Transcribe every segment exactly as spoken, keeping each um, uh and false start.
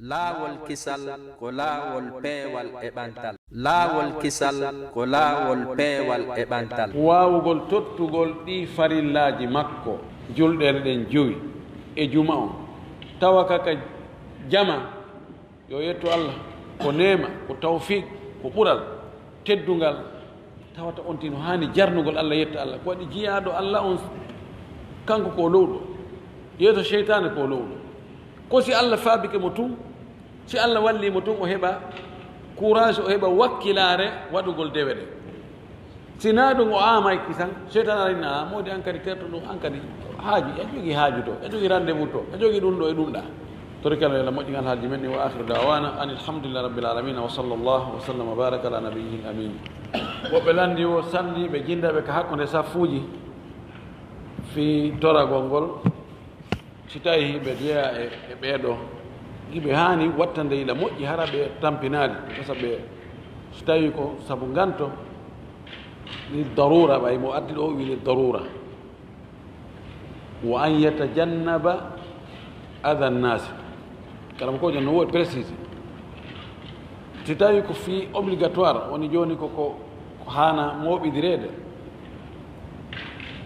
Laawol kisal ko laawol peewal e ɓantal. Laawol kisal ko laawol peewal e ɓantal. Waawugol tottugol ɗii farillaaji makko, julɗeele ɗen jowi e juma on, tawa ka ka jama, yo yettu Allah, ko neema, ko tawfiq, ko ɓural, teddungal, tawata on tigi no haani jarnugol Allah, yetta Allah. Ko waɗi jiyaaɗo Allah on, kanko ko lowɗo, yeeso seytaane ko lowɗo. Ko si Allah faabike mo tun, si Allah walli mo tun, o heɓa courage, o heɓa wakkilaare waɗugol dewe ɗe. Si naa ɗum o aamay kisan, seytaane ara inna, "Ah, moodi an kadi terto ɗum, an kadi haaju, e jogii haaju to, e jogii rendez-vous to, e jogii ɗum ɗo e ɗum ɗa." Torikala yo Allah moƴƴin alhaalji men ni, wa akhiru da'wana anil hamdulillahi rabbil alamin, wa sallallahu wa sallam wa baraka ala nabiyyil amin. Woɓɓe lanndi o sanni ɓe jinndaɓe ka hakkunde saffuuji fii toragol ngol. Si tawii hiɓe jeyaa e, e ɓee ɗoo, hiɓe haani wattande ila moƴƴi, hara ɓe tampinaali, tasa ɓe, si tawii ko sabu nganto, li darura, ɓay mo addi ɗoo, wi li darura. Wa an yatajannaba adha nnaasi. Kala mo ko jon no woodi précisé. Si tawii ko fii obligatoire, woni jooni ko, ko, ko haana mooɓidireede,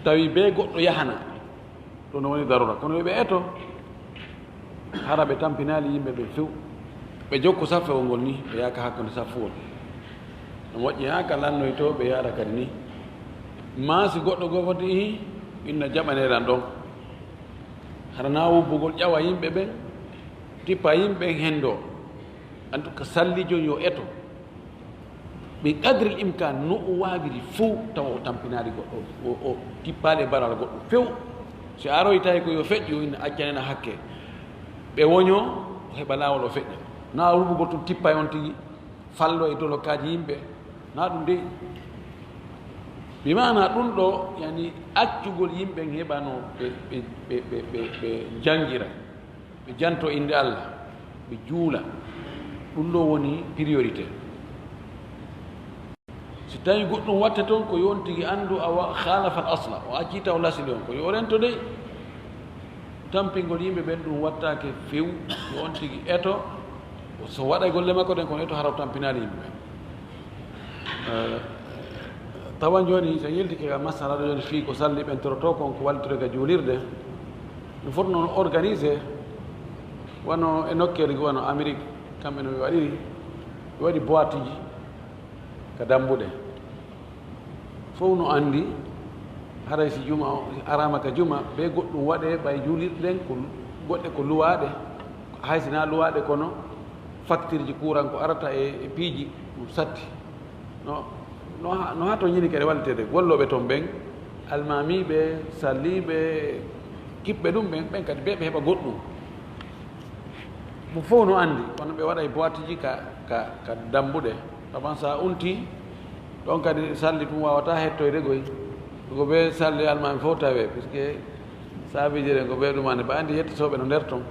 tawi bee goɗɗo yahana, ɗum no woni darura. Kono yo ɓe eto, hara ɓe tampinaali yimɓe ɓe few. Ɓe jokku saffewol ngol ni, ɓe yaaka hakkunde saffuwol. No moƴƴi haa ka lannoytoo, ɓe yaara kadi ni. Maa si goɗɗo goo foti ihi, inna jaɓaneeran ɗon. Hara naa wubbugol ƴawa yimɓe ɓen, tippa yimɓe ɓen hendoo. En tout cas, salli jooni yo eto. Bi qadril imkan, no o waawiri fow, tawa o tampinaali goɗɗo, o, o tippaali e baral goɗɗo few. Si aroytaay ko yo feƴƴu, ina accanena hakke. Ɓe woñoo, o heɓa laawol o feƴƴa. Naa ruɓugol tun tippa e on tigi, fallo e dolokaaji yimɓe. Naa ɗum dey. Bi maana ɗum ɗo, yani accugol yimɓe heɓano ɓe, ɓe, ɓe, ɓe, ɓe, ɓe jangira. Ɓe janto innde Allah, ɓe juula. Ɗum ɗo woni priorité. Si tawi goɗɗum watte toon, ko yo on tigi anndu a wa-, khalafa al asla, o accii taw lasli on, ko yo o rento dey. Tampingol yimɓe ɓen ɗum wattaake few, yo on tigi eto, so waɗa e golle makko ɗen, kono eto hara o tampinaali yimɓe ɓen. Eh, tawan jooni, so yiltike ka masala ɗo jooni fii ko salli ɓen torotoo kon, ko wallitore ka juulirde, ɗum foti noon organisé, wano e nokkeeli goo, wano Amérique, kamɓe no ɓe waɗiri, ɓe waɗi boîte ji ka dambuɗe. Fow no anndi, haray si juma o, si araama ka juma, ɓe goɗɗum waɗee, ɓay juulirɗe ɗen ko goɗɗe ko luwaaɗe, hay si naa luwaaɗe, kono facture ji courant ko arata e, e piiji ɗum satti. No, no ha, no ha to ñini kadi wallitede gollooɓe toon ɓen, almaamiiɓe, salliiɓe, kiɓɓe ɗum ɓen, ɓen kadi ɓe, ɓe heɓa goɗɗum. Mo fow no anndi, kono ɓe waɗay boîte ji ka, ka, ka dambuɗe. Taban sa unti, ɗon kadi salli ɗum waawata hettoyde goy. Ko ɓe salli almaami fow tawee, puisque saabiiji ɗen ko ɓe ɗumani, ɓe anndi yettisooɓe no nder ton.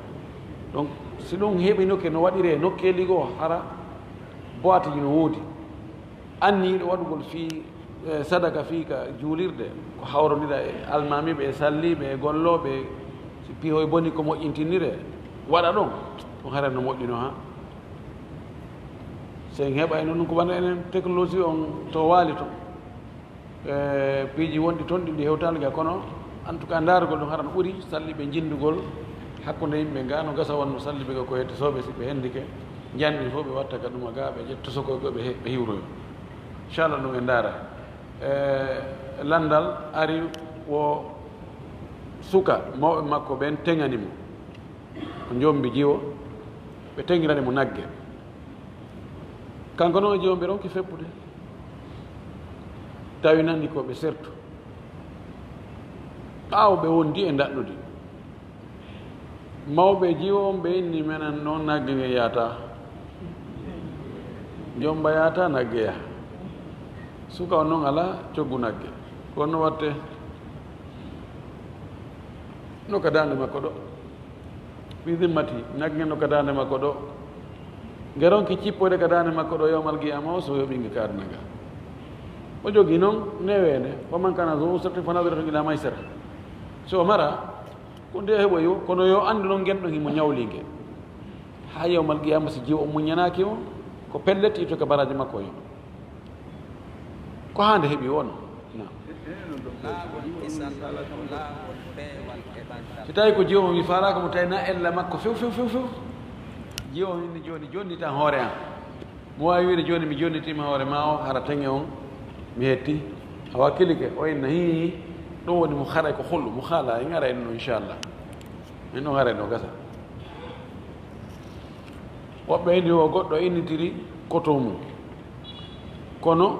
Donc, si ɗum heɓi nokke no waɗiree nokkeeli goo, hara boîte ji no woodi. Anniyiiɗo waɗugol fii, eh, sadaka fii ka juulirde, ko hawrondira e almaamiiɓe, e salliiɓe, e gollooɓe, si pihoy boni ko moƴƴintiniree, waɗa ɗon, ɗum hara no moƴƴino ha. Si en heɓa e noon ko wano enen technologie on to waali ton. Eh, piiji wonɗi ton ɗi ndi hewtaali ga, kono en tout cas ndaarugol ɗum hara no ɓuri, salliiɓe njinndigol hakkunde yimɓe ga, no gasa wonno salliiɓe ga ko yettisooɓe, si ɓe hendike, njanɗi fof ɓe watta ka ɗuma ga, ɓe ƴetta tosokoy ko ɓe he-, ɓe hiwroyo. Inchallah ɗum en ndaara. Eh, lanndal ari wo suka, mawɓe makko ɓen teŋani mo. O jombi jiwo, ɓe teŋirani mo nagge. Kanko noon o jiwo ɓe ronki feppude. Tawi nani ko ɓe sertu. Ɓaawo ɓe wondi e ndaɗɗudi. Mawɓe jiwo on ɓe inni, "Menen noon nagge nge yaata. Jomba yaata, nagge yaha." Suka on noon alaa coggu nagge. Ko no watte? No ka daande makko ɗo. Fi zimmati, nagge no ka daande makko ɗo. Nge ronki cippoyde ka daande makko ɗo yawmal qiyaama o, so yoɓi nge ka aduna ga. O jogi noon neweende, "Faman kana zu usratin fa naziratun ila maysara." So o mara, ko nde heɓoyo, kono yo anndu noon ngen ɗon himo ñawli nge. Haa yawmal qiyama, si jiwo on muññanaaki mo, ko pellet itto ka baraaji makko yo. Ko haa nde heɓi won. Na. Si tawi ko jiwo mo mi faalaaka mo, tawi na ella makko few, few, few, few. Jiwo mo inni jooni, jonni tan hoore an. Mo waawi wiide jooni mi jonnitima hoore ma o, hara teŋe on, mi hetti. A wakkilike, o inna hii, ɗum woni mo haray ko hullu, mo haala, en ara en no inchallah. En ɗon ara en no gasa. Woɓɓe inni o goɗɗo innitiri koto mum. Kono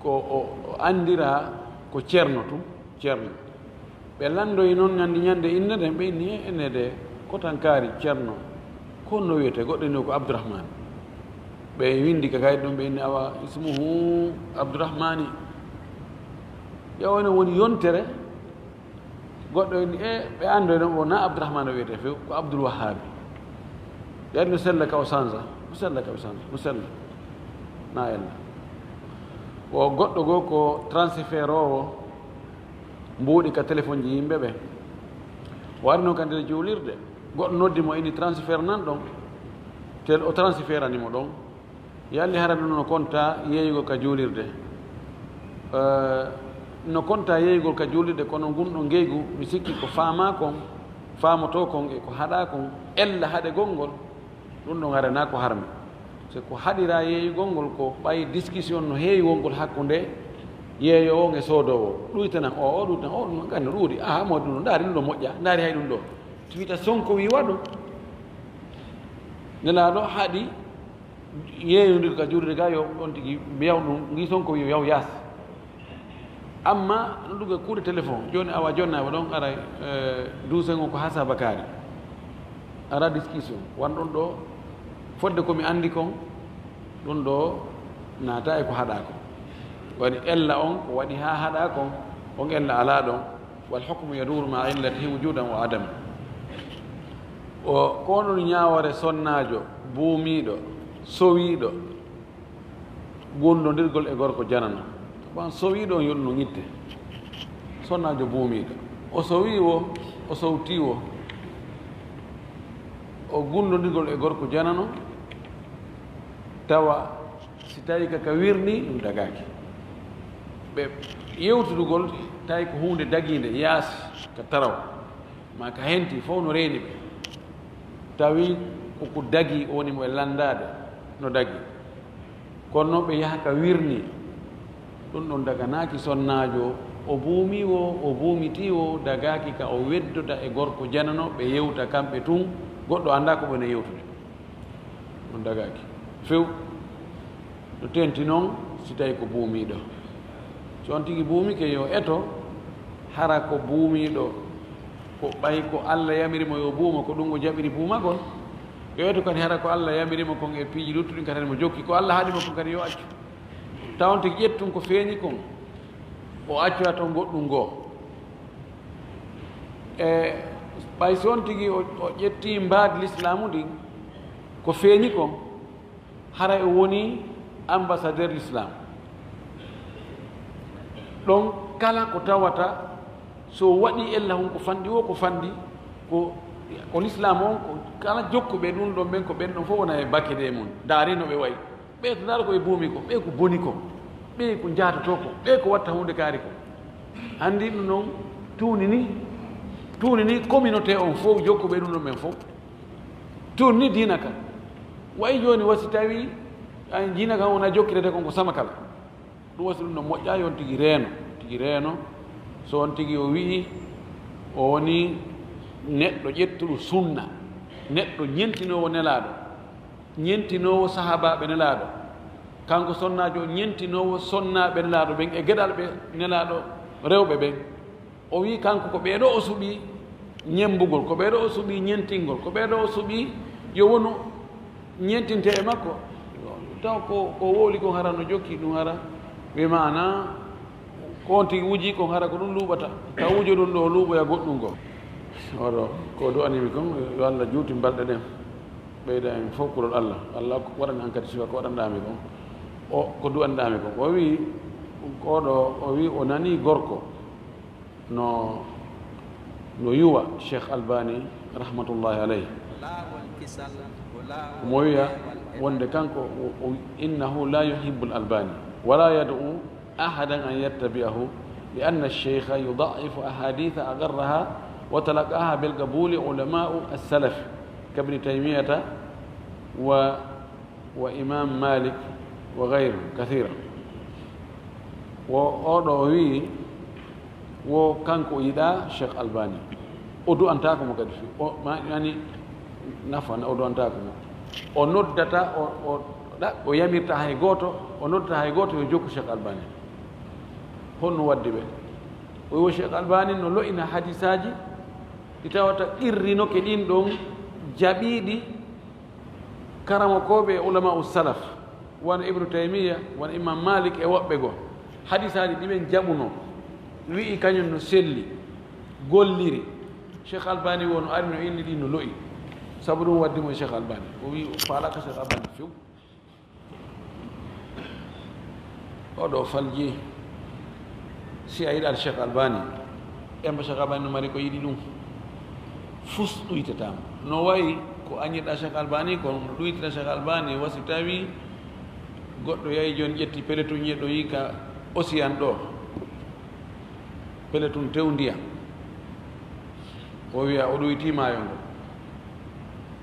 ko o, o anndira ko ceerno tun, ceerno. Ɓe lanndoyi noon ñande, ñande innde nden, ɓe inni, "He, ene de, kotankaari ceerno, ko honno wiyetee?" Goɗɗo inni ko Abdourahmane. Ɓe winndi ka kayit ɗum, ɓe inni, "Awa, ismuhu Abdourahmani." Yo, onon woni yontere. Goɗɗo inni, "E, ɓe anndoyi noon, o na Abdourahmane o wiyetee few, ko Abdoul Wahhabi." Ɓe addi no sella ka o sansa, no sella ka o sansa, no sella. Na ella. O goɗɗo goo ko transféroowo mbuuɗi ka telefonji yimɓe ɓe. O ari noon ka nder juulirde, goɗɗo noddi mo, inni transfert nan ɗon, tel o transferani mo ɗon. Yalli hara ɗum no konta yeeyugol ka juulirde? Eh, no konta yeeyugol ka juulirde, kono ngun ɗon ngeygu, mi sikki ko faamaa kon, faamotoo kon e ko haɗaa kon, ella haɗegol ngol, ɗum ɗon hara na ko harmi. Se ko haɗiraa yeeyugol ngol, ko ɓay discussion no heewi wongol hakkunde yeeyoowo on e soodoowo. Ɗuytanan o, o ɗuytanan o, ɗum kan no ɗuuɗi. Aha, mo ɗum ɗo, ndaari ɗum ɗo moƴƴa, ndaari hay ɗum ɗo. Twitter Sonko wi waɗu. Nelaaɗo haɗi yeeyondir ka juulirde ga, yo on tigi mbiyaw ɗum, ngi Sonko wi yaw yaas. Amma no ɗum e kuuɗe téléphone, jooni awa jonnaama ɗon ara, eh, duusen o ko hasaba kaari. Ara discussion, wan ɗon ɗo, fodde ko mi anndi kon, ɗum ɗo naata e ko haɗaa kon. Waɗi ella on, ko waɗi haa haɗaa kon, on ella alaa ɗon. Wal hukmu yaduru ma illatihi wujudan wa adam. O, ko onon ñaawore sonnaajo, buumiiɗo, sowiiɗo, gunndondirgol e gorko janano. Wan sowiiɗo on yo ɗum no ŋitte. Sonnaajo buumiiɗo. O sowii wo, o sowtii wo. O gunndondirgol e gorko janano, tawa si tawi ka, ka wirni, ɗum dagaaki. Ɓe yewtudugol, tawi ko huunde dagiinde, yaasi ka taraw, ma ka henti, fof no reeni ɓe. Tawi ko ko dagi, o woni mo e lanndaade, no dagi. Kono noon ɓe yaha ka wirni, ɗum ɗon daganaaki sonnaajo, o buumii wo, o buumitii wo, dagaaki ka o weddoda e gorko janano, ɓe yewta kamɓe tun, goɗɗo anndaa ko ɓe no yewtude. Ɗum dagaaki few. No teenti noon, si tawi ko buumiiɗo. So on tigi buumike, yo eto, hara ko buumiiɗo, ko ɓay ko Alla yamiri mo yo buuma, ko ɗum o jaɓiri buumagol. Yo eto kadi, hara ko Alla yamiri mo kon e piiji luttuɗi, kadi mo jokki, ko Alla haɗi mo kon kadi yo accu. Taw on tigi ƴettun ko feeñi kon, o accoya toon goɗɗum goo. E ɓay si on tigi o, o ƴetti mbaadi lislaamu ndin, ko feeñi kon, haray o woni ambassadeur l'islam. Ɗon kala ko tawata, so waɗi ella hon ko fanɗi wo, ko fanɗi, ko, ko l'islam on, ko kala jokkuɓe ɗum ɗon ɓen, ko ɓen ɗon fof wona e bakede e mum. Ndaari no ɓe wayi. Ɓe to ndaara ko ɓe buumi ko, ɓe ko boni ko, ɓe ko njaatoto ko, ɓe ko watta huunde kaari ko. Anndi ɗum noon tuuni ni, tuuni ni communauté on fof, jokkuɓe ɗum ɗon ɓen fof. Tuuni ni diina kan. Wayi jooni wasi tawi, ay, diina kan wona jokkirede kon ko sama kala. Ɗum wasi ɗum no moƴƴa, yo on tigi reeno, tigi reeno. So on tigi o wi'i, o woni neɗɗo ƴettuɗo sunna, neɗɗo ñentinoowo Nelaaɗo, ñentinoowo sahaabaaɓe Nelaaɗo. Kanko sonnaajo o ñentinoowo sonnaaɓe Nelaaɗo ɓen e geɗalɓe Nelaaɗo rewɓe ɓen. O wi'i kanko ko ɓeeɗo o suɓii ñemmbugol, ko ɓeeɗo o suɓii ñentingol, ko ɓeeɗo o suɓii yo wonu ñentinte e makko. Taw ko, ko wowli kon hara no jokki ɗum hara, wi maana ko on tigi wuji kon hara ko ɗum luuɓata. Taw wujo ɗum ɗo luuɓoya goɗɗum goo. Oɗo, ko du'animi kon, yo Allah juuti balɗe ɗen. Ɓeyda en fof kulol Allah. Allah waɗani an kadi sifa ko waɗanɗami kon. O, ko du'anɗami kon. O wi, oɗo, o wi o nani gorko. No, no yuwa Cheikh Albani rahmatullahi alayhi. Omo wiya wonde kanko o, o, innahu la yuhibbu al-Albani wala yad'u ahadan an yattabi'ahu, li anna ash-shaykha yuda''ifu ahaditha agharaha wa talaqaha bil qabuli ulama'u as-salaf ka Ibn Taymiyyata wa, wa Imam Malik wa ghayruhum kathira. Wo oɗo o wiyi wo kanko o yiɗa Cheikh Albani, o du'antaako mo kadi fi-, o ma-, yani nafa o du'antaako mo. O noddata, o, o ɗa-, o yamirta hay gooto, o noddata hay gooto yo jokku Cheikh Albani. Honno waddi ɓe? O wiyi wo Cheikh Albani no lo'ina hadisaaji ɗi tawata qirrinoke ɗin ɗon jaɓiiɗi karamokooɓe e ulama'u salaf, wano Ibnu Taymiyya, wano Imam Malik e woɓɓe goo. Hadisaaji ɗi ɓen jaɓuno, wi'i kañum no selli, golliri. Cheikh Albani wo no ari no inni ɗi no lo'i. Sabu ɗum waddi mo e Cheikh Albani. O wi'i o faalaaka Cheikh Albani few. Oɗo falji, si a yiɗaali Cheikh Albani, emba Cheikh Albani no mari ko yiɗi ɗum. Fus ɗuytataama. No wayi ko añirɗa Cheikh Albani, ko no ɗuytata Cheikh Albani, wasi tawi goɗɗo yahi jooni ƴetti peletuŋ, yeɗɗoyi ka Océan ɗo, peletuŋ tew ndiyam. O wiya o ɗuytii maayo ngo.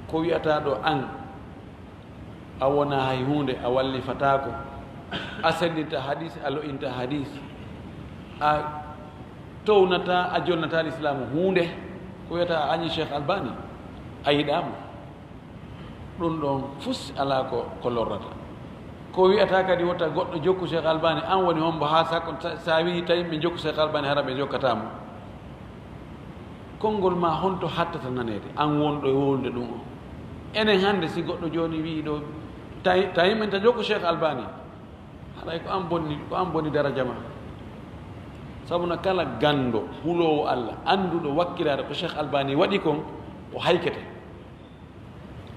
Ko wi'ata ɗo an, a wona hay huunde, a wallifataako, a sellinta hadis, a lo'inta hadis, a townata, a jonnata lislaamu huunde, ko wiyata a añi Cheikh Albani, a yiɗaama. Ɗum ɗon fus alaa ko, ko lorrata. Ko wiyata kadi wota goɗɗo jokku Cheikh Albani, an woni hombo haa sakko sa, sa wi'i tawi ɓe jokku Cheikh Albani hara ɓe jokkata mo. Konngol ma honto hattata naneede, an wonɗo e wowlude ɗum o. Enen hannde si goɗɗo jooni wi'i ɗo, tawi, tawi men ta jokku Cheikh Albani, haray ko an bonni, ko an bonni daraja ma. Sabu na kala ganndo, huloowo Allah, annduɗo wakkilaare ko Cheikh Albani waɗi kon, o haykete.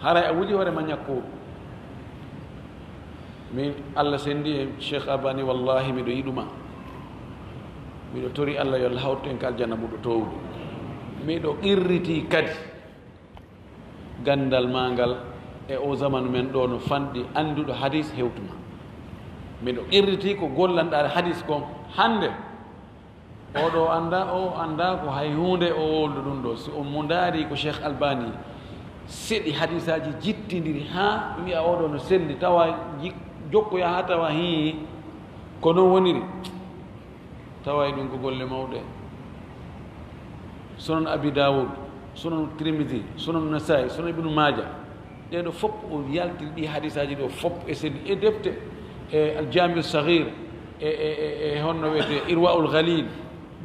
Haray a wuji hoore ma ñakkooru. Min, Allah sendi en, Cheikh Albani, wallahi miɗo yiɗuma. Miɗo tori Allah yo Allah hawtu en ka aljanna ɓurɗo toowude. Miɗo qirriti kadi ganndal ma ngal e o zamanu men ɗo no fanɗi annduɗo hadis hewtuma. Miɗo qirriti ko gollanɗaa hadis kon hannde. Oɗo annda, o annda ko hay huunde o wowlude ɗum ɗo. Si on mo ndaari ko Cheikh Albani seɗi hadisaaji jittindiri haa wi'a oɗo no selli, tawa ji-, jokkoya haa tawa hii ko non woniri. Tawa e ɗum ko golle mawɗe. Sunan Abi Dawud, Sunan Tirmidhi, Sunan Nasai, Sunan Ibnu Maaja. Ɗee ɗo fof o yaltiri ɗi hadisaaji ɗo fof e seli e defte, e Al Jamiu Saghir, e, e, e, e honno wiyetee Irwaul Ghalil.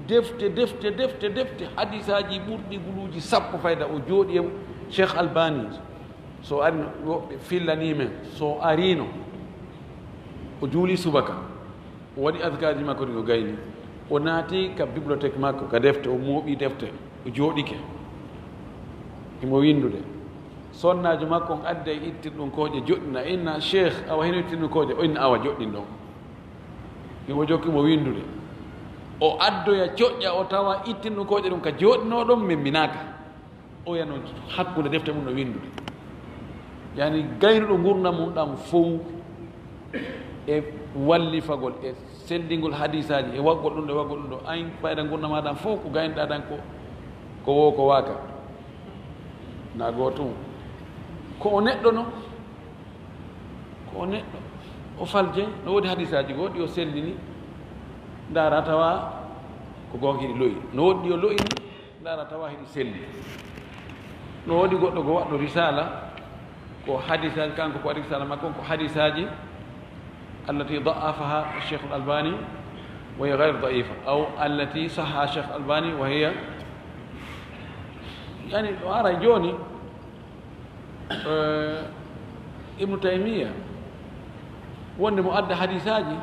Defte, defte, defte, defte, hadisaaji ɓurɗi guluuji sappo fayda. O jooɗi e Cheikh Albani. So arino, woɓɓe fillanii men. So arino, o juuli subaka. O waɗi adkaarji makko ɗi ko gayni. O naati ka bibliothèque makko, ka defte, o mooɓi defte, o jooɗike. Himo winndude. Sonnaajo makko on addi e ittirɗum kooƴe joɗɗina. Inna, "Cheikh, awa hino ittirɗum kooƴe?" O inna, "Awa, joɗɗin ɗon." Himo jokki mo winndude. O addoya coƴƴa, o tawa ittirɗum kooƴe ɗum ka jooɗinoo ɗon, memminaaka. Oya no hakkunde defte mum no winndude. Yani gaynuɗo ngurndan mum ɗan fow e wallifagol, e sellingol hadisaaji, e waggol ɗum ɗo, e waggol ɗum ɗo. Ayn fayda ngurndan maa ɗan fow ko gaynuɗaa ɗan ko, ko wo ko waaka. Na gootum. Ko o neɗɗo no, ko o neɗɗo. O falje, no woodi hadisaaji goo ɗi o sellini, ndaara tawa ko goonga hiɗi lo'i. No woodi ɗi o lo'ini, ndaara tawa hiɗi selli. No woodi goɗɗo go waɗɗo risala, ko hadisaaji, kanko ko waɗi risala makko, ko hadisaaji allati da'afaha Cheikh Al-Albani wa hiya ghayr da'ifa, aw allati sahha Cheikh Albani wa hiya, yani, ɗo ara jooni, eh, Ibnu Taymiya, wonde mo adda hadisaaji,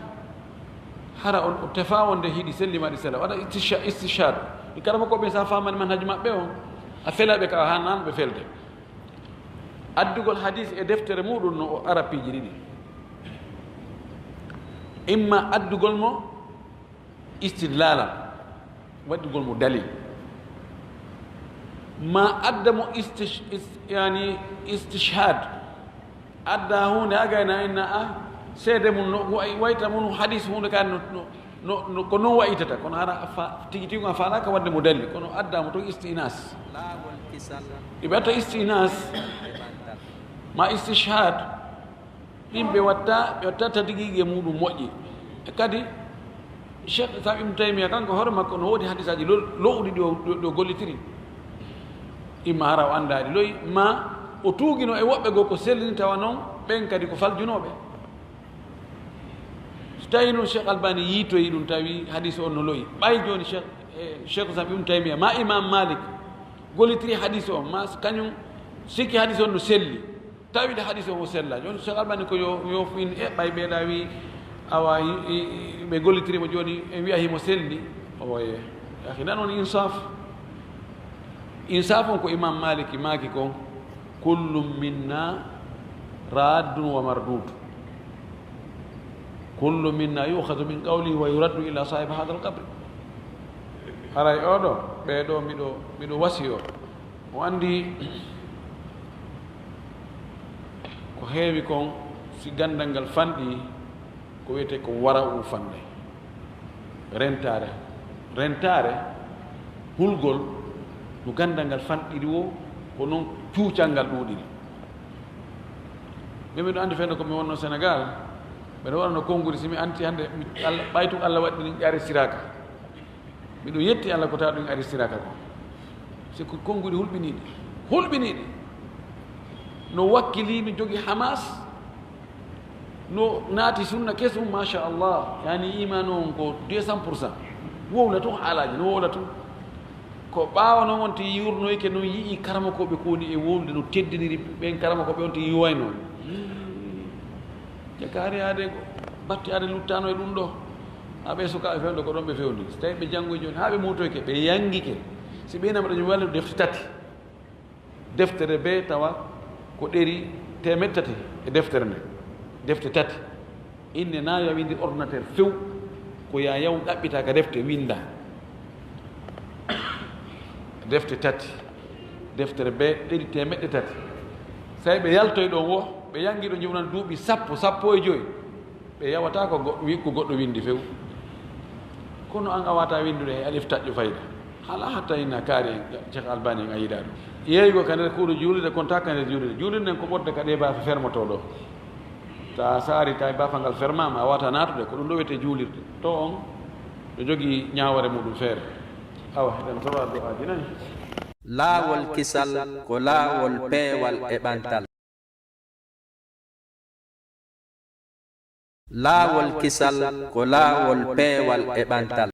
hara on o tefa wonde hiɗi selli ma ɗi sela. Waɗa istisha-, istishhad. Ɗi kala ko ɓe sa famani manhaju maɓɓe on, a fela ɓe ka hanano ɓe felde. Addugol hadis e deftere muɗum no o ara piiji ɗiɗi. Imma addugol mo istidlalan, waɗugol mo dalil. Ma adda mo istish-, is-, yani istishhad. Adda hunde agayna inna a seede mum no way-, wayta mum hadis hunde kan no, no, no, no, ko non waytata, kono hara a fa-, tigi tigi a faalaka wadde mo dalli, kono adda mo to istinas. Iɓe atta istinas ma istishhad. Ɗin ɓe watta, ɓe watta tadigiige muɗum moƴƴi. E kadi, Cheikh Islam Ibn Taymiya kanko hoore makko no woodi hadisaaji lo-, lo'uɗi ɗi o, ɗi o gollitiri. Imma hara o anndaali loyi, ma o tuugino e woɓɓe goo ko sellini, tawa noon ɓen kadi ko faljunooɓe. So tawi noon Cheikh Albani yiitoyi ɗum, tawi hadis on no lo'i, ɓay jooni Cheikh, eh, Cheikh Islam Ibn Taymiya ma Imam Malik gollitiri hadis on, ma kañum sikki hadis on no selli. Tawi ɗe hadis o mo sella. Jooni Cheikh Albani ko yo, yo in eɓɓay ɓeeɗa wi, awa, i, i, i, ɓe gollitiri mo jooni, en wiya himo selli. Oye, akhi, nan on insaf. Insaf on ko Imam Maliki maaki kon, "Kullu minna raddun wa mardud. Kullu minna yu'khadhu min qawlihi wa yuraddu ila sahib hadha al-qabr." Haray oɗo, ɓeeɗo miɗo, miɗo wasiyo. O anndi ko heewi kon, si ganndal ngal fanɗi, ko wiyetee ko wara'u fanɗay. Rentaare, rentaare, hulgol, no ganndal ngal fanɗiri woo, ko non cuucal ngal ɗuuɗiri. Min miɗo anndi fende ko mi wonno Senegal, mbeɗa waɗano konngudi, si mi anti hannde, mi, Allah, ɓaytu Allah waɗi ɗin aristiraaka. Miɗo yetti Allah ko tawa ɗum aristiraka ko. C'est que konngudi hulɓiniiɗi, hulɓiniiɗi. No wakkili, no jogi hamas, no naati sunna kesum, machallah. Yani iman on ko deux cents pour cent. Wowla tun haalaaji, no wowla tun. Ko ɓaawo noon on ti yurnoyke noon yi'i karamokooɓe ko woni e wowlude no teddiniri ɓen karamokooɓe on ti yiwayno. Jakaari aade ko batti aade luttano e ɗum ɗo. Haa ɓe sukaaɓe fewndo ko ɗon ɓe fewndi. So tawi ɓe janngoy jooni, haa ɓe muutoyke, ɓe yanngike. Si ɓe inama ɗo jooni walla defte tati. Deftere bee tawa ko ɗeri teemeɗɗe tati e deftere nde. Defte tati. Innde na yo a winndi ordinateur few. Ko ya yaw ɗaɓɓita ka defte winnda. Defte tati. Deftere bee ɗeri teemeɗɗe tati. Say ɓe yaltoy ɗon wo, ɓe yanngi ɗo jewnan duuɓi sappo, sappo e joy. Ɓe yawata ko go-, wi-, ko goɗɗo winndi few. Kono an a wata winndude he alif taƴƴo fayda. Hala hatta inna kaari en, Cheikh Albani en a yiɗa ɗum. Yeeygo ka nder kuuɗo juulirde, kon taka nder juulirde. Juulirde nden ko ɓodde ka ɗe baafe fermotoo ɗo. Ta saari tawi baafa ngal fermaama, a wata naatude, ko ɗum ɗo wiyetee juulirde. To on, ɗo jogii ñaawore muɗum feere. Awa, eɗen toro addu'aaji nayi. Laawol kisal ko laawol peewal e ɓantal. Laawol kisal ko laawol peewal e ɓantal.